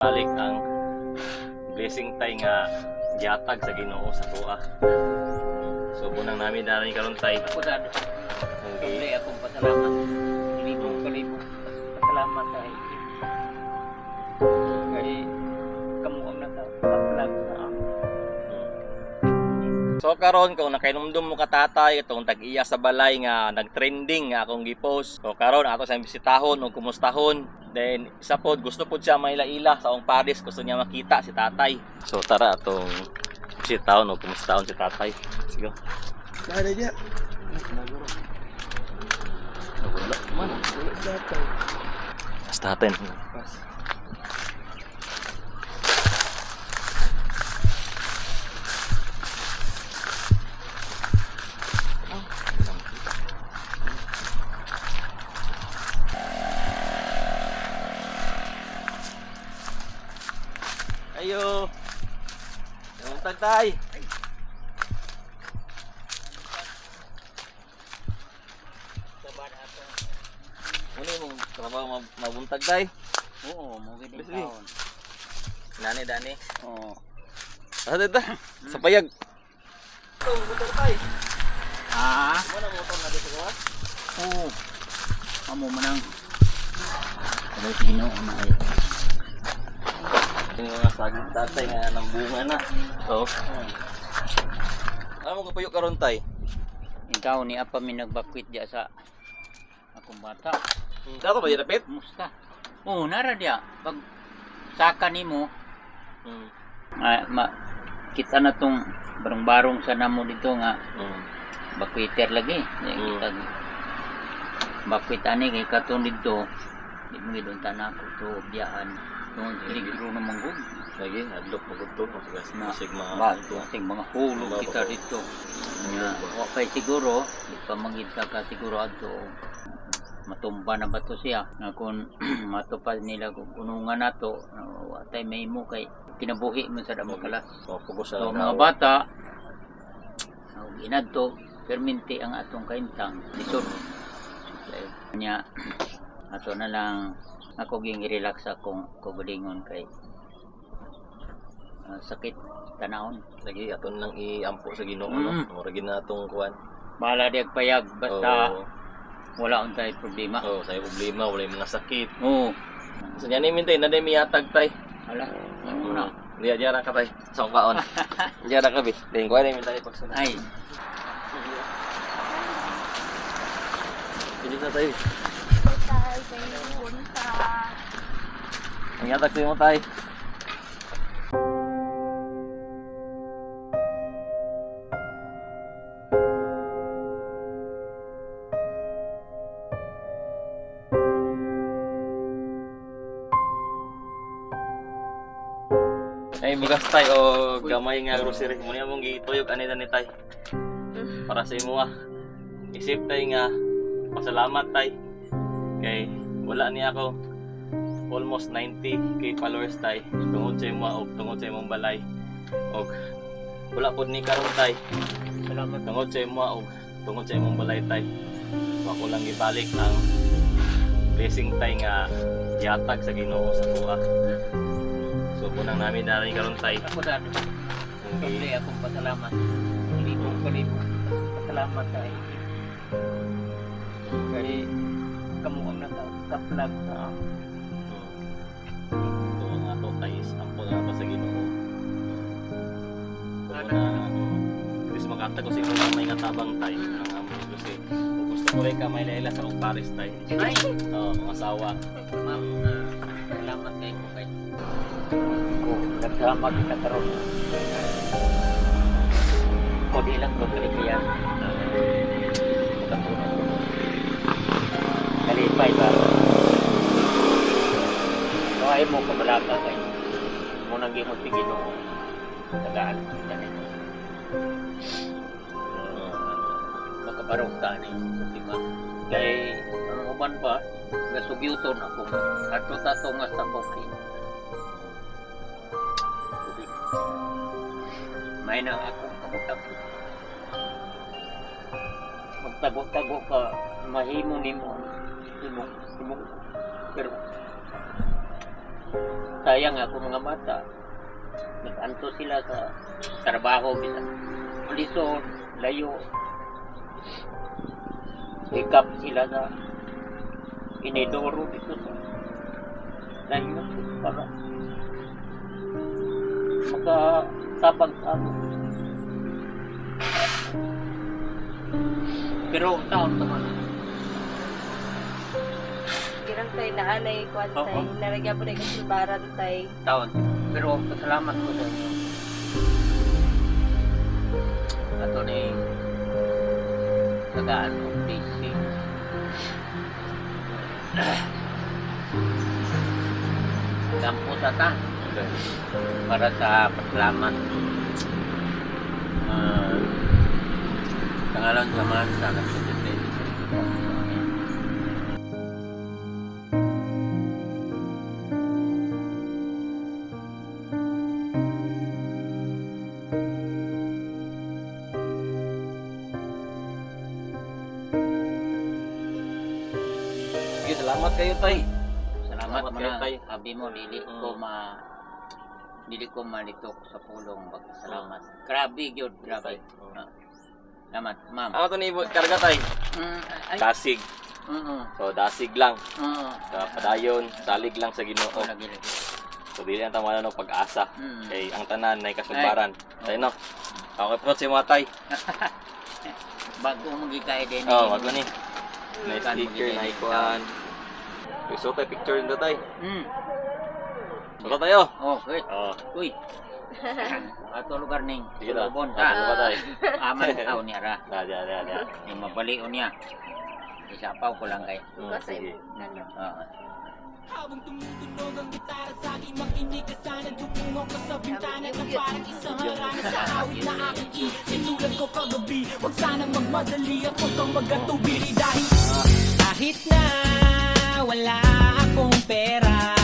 Balik ang blessing, tay, nga gihatag sa Ginoo sa atoa. So bunang nami dali karon, tay. Ako sad. Okay. Doble akong pasalamat. Libong kalibong pasalamat kay kay kamo ang naka-vlog sa amo. So karon, kung nakainumdum mo katatay itong tag-iya sa balay nga nag-trending nga akong gi-post. So karon ato sa bisitahon o kumustahon. Then isa pod, gusto pod siya maila-ila sa akong paris, gusto niya makita si tatay. So tara, atong bisitahon o kumustahon si tatay. Sige. Dali dia. Wala man. Wala sa tatay. Basta natin. Pas. Ayo. Yung tatay. Muna yung trabaho mabuntag, tay. Oo, mo gid Sige. taon. Nani dani. Oo. Asa dito? Sa payag. Ito, motor, tay. Ah, Mo na motor na dito gawas. oo. Amo man ang Ano sa Ginoo na ay. Yung mga saging, tatay, nga nang bunga na. Oo. Ano mo kapuyo karon, tay? Ikaw ni apa mi nagbakwit diya sa akong bata. Dato ba dirapit? Kumusta? Oo, nara diya. Pag saka nimo, ah, ma, kita na tong barong-barong sa namo dito nga bakwiter lagi. Di kita bakwit ani kay katong dito. Di mo gid unta na ako to biyaan. Tungod peligro na manggug. Lagi adlok mo gudto Na, sig mga ba, sig mga hulog Mga kita bato. dito. Nya, wa kay siguro, di pa manggid ka ka siguro adto matumba na ba to siya nga kung matupad nila kung kunungan nato, wa tay mahimo kay kinabuhi man sa damo kalas. So, pugos sa So mga bata og inadto perminti ang atong kaintang lisod. Nya ato na lang ako ging relax akong kaugalingon kay sakit tanawon. Lagi aton lang iampo sa Ginoo, no. Mura gid na atong kuan. Bahala di payag basta Oo. wala untay problema. Oo, sa problema wala yung mga sakit. Oo. So yan ni mintay na miyatag, tay. Hala, ano na? Diya diya ra ka, tay. Sa akong kaon. Diya ra ka bi. Then kuan ni mintay pagsunod. Ay, Pili na tayo. Tay, kayo punta. Ang yatag sa'yo mo, tay. Ay, bugas, tay, o gamay nga grocery. Muna mong gituyog ani ni tay. Para sa imo ah. Isip tay nga pasalamat, tay. Kay wala niya ako almost 90K followers, tay, tungod sa imo og tungod sa imong balay. Og wala pod ni karon, tay, salamat. Tungod sa imo og tungod sa imong balay, tay. So ako lang gibalik ang blessing, tay, nga gihatag sa Ginoo sa atoa. So bunang nami dali karon, tay. Ako sad. Okay. Doble akong pasalamat. Libong kalibong pasalamat kay kay kamo ang naka-vlog sa amo. So ang ato, tay, is ampo na ato sa Ginoo. So na Chris makatag ko sa imong gamay nga tabang, tay, ang among kasi kung gusto ko rin ka may laila sa akong Paris, tay. Ay, Oo, mga asawa. ma'am, salamat kay mo kay ko nagsama kita karon. Ko di lang ko kaligayan. Makatulong. Kalipay ba? So ay mo kabalaka kay mo nang gihot si Ginoo. Tagaan kita nimo. Makabarong ta ni sa tima. Kay ang uban pa gasugyuton ako. Adto ta to nga sa bukid. May na akong kabutang. Magtago-tago ka, mahimo nimo. Imo, imo. Pero Sayang ako mga bata. Nag-anto sila sa trabaho bisan. Lisod, layo. Hikap sila sa inidoro dito sa layo para makatabang sa amo. Pero taon pa man. Girang tay na anay kwan tay. Oo. Naragya po na kasulbaran tay. Taon. Pero pasalamat ko sa inyo. Ato ni tagaan og blessing. Kampo sa ta para sa pasalamat. Sa ngalan sa Amahan, sa Anak, sa Espiritu Santo. Amen. Sige, salamat kayo tay. Salamat Salamat mo kayo, na. tay. Sabi mo, dili ko dili ko malitok sa pulong. Salamat. Grabe gyud, grabe. Tay. Ah. Salamat, ma'am. Ano to ni karga tay? Ay, Dasig. oo, So dasig lang. oo. Sa padayon, salig lang sa Ginoo. Oh, lagi, lagi. So dili ang tama no pag-asa. Kay ang tanan nay kasugbaran. Tay no. Okay po si mga tay. Bago mo gikay din. Oh, wag ni. Na Kan mo sticker gikay na din. ikuan. So tay picture nito tay. So tayo. Oh, wait. Oh, Uy. Ato lugar ning. sige ta. Sulobon Ah, ta. sige pa tay. Aman tao niya ra. Da, da, da, da. Yung mabalion niya. Isa pa ko lang kay. Kasi Sige. ano. Oo. Habang tumutunog ang gitara sa akin, makinig ka sana. Dumungo ka sa bintana na parang isang harana sa awit na aking sinulat ko kagabi. Huwag sanang magmadali at huwag kang magatubili. Dahil kahit na wala akong pera,